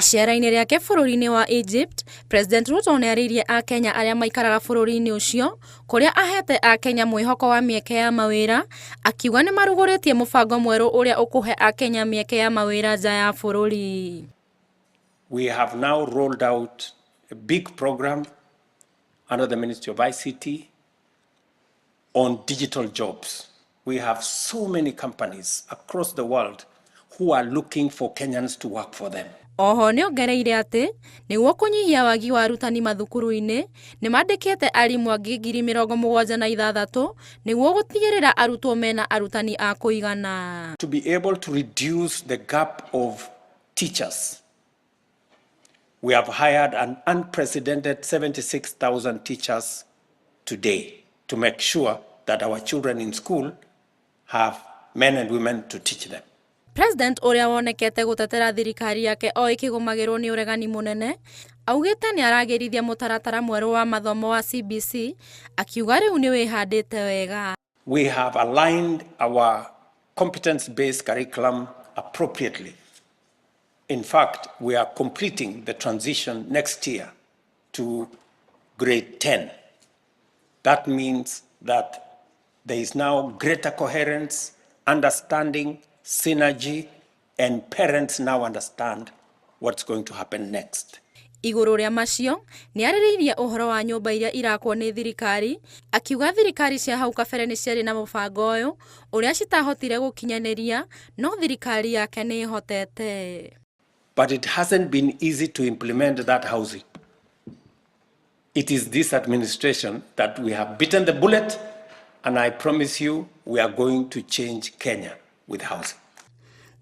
Iceera-inĩ rĩake bũrũri-inĩ wa Egypt, President Ruto nĩarĩirie Akenya arĩa maikaraga bũrũri-inĩ ũcio, kũrĩa ahete Akenya mwĩhoko wa mĩeke ya mawĩra, akiuga nĩmarugũrĩtie mũbango mwerũ ũrĩa ũkũhe Akenya mĩeke ya mawĩra nja ya bũrũri. We have now rolled out a big program under the Ministry of ICT on digital jobs. We have so many companies across the world who are looking for Kenyans to work for them. Oho nĩongereire atĩ nĩguo kũnyihia wagi wa arutani mathukuru-inĩ, nĩmandĩkĩte arimũ angĩ 76,000 nĩguo gũtigĩrĩra arutwo mena arutani a kũigana. To be able to reduce the gap of teachers, we have hired an unprecedented 76,000 teachers today to make sure that our children in school have men and women to teach them. President ũrĩa wonekete gũtetera thirikari yake o ĩkĩgũmagĩrwo nĩ ũregani mũnene, augĩte nĩ aragĩrithia mũtaratara mwerũ wa mathomo wa CBC, akiuga rĩu nĩ wĩhandĩte wega. We have aligned our competence-based curriculum appropriately. In fact, we are completing the transition next year to grade 10. That means that there is now greater coherence, understanding, synergy, and parents now understand what's going to happen next. Igũrũ rĩa macio, nĩ arĩrĩirie ũhoro wa nyũmba iria irakwo nĩ thirikari, akiuga thirikari cia hau kabere nĩ ciarĩ na mũbango ũyũ, ũrĩa citahotire gũkinyanĩria, no thirikari yake nĩ ĩhotete. But it hasn't been easy to implement that housing. It is this administration that we have bitten the bullet, and I promise you we are going to change Kenya with housing.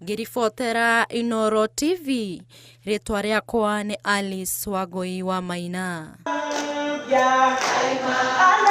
Ngĩribotera Inooro TV, rĩtwa rĩakwa nĩ Alice Wangũi wa Maina.